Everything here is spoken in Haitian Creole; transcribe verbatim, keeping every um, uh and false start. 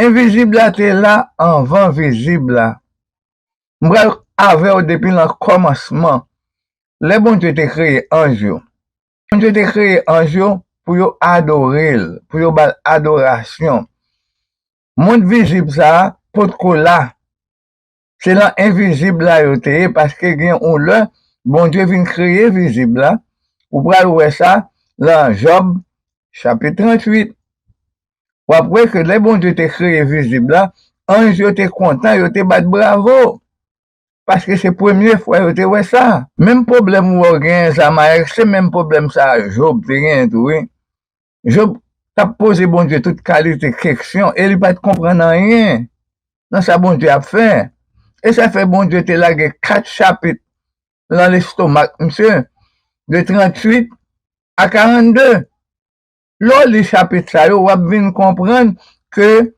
Envizib la te la anvan vizib la. M pral avè w depi nan kòmansman. Lè Bondye te kreye anj yo, Bondye te kreye anj yo pou yo adore l, pou yo ba l adorasyon. Mond vizib sa a potko la. Se nan envizib la yo te ye, paske gen yon lè Bondye vin kreye vizib la. Ou pral wè sa nan Jòb, chapit tranntuit. W ap wè ke lè Bondye te kreye vizib la, anj yo te kontan, yo te bat bravo. Paske se premye fwa yo te wè sa. Menm pwoblèm ou wè w genyen, Zamayèk, se menm pwoblèm sa a Jòb te genyen tou, wi. Jòb t ap poze Bondye tout kalite keksyon e li pa t konprann anyen nan sa Bondye ap fè. E sa fè Bondye te lage kat chapit nan lestomak misye, de tranntuit a karannde. Lè w li chapit sa yo, w ap vin konprann ke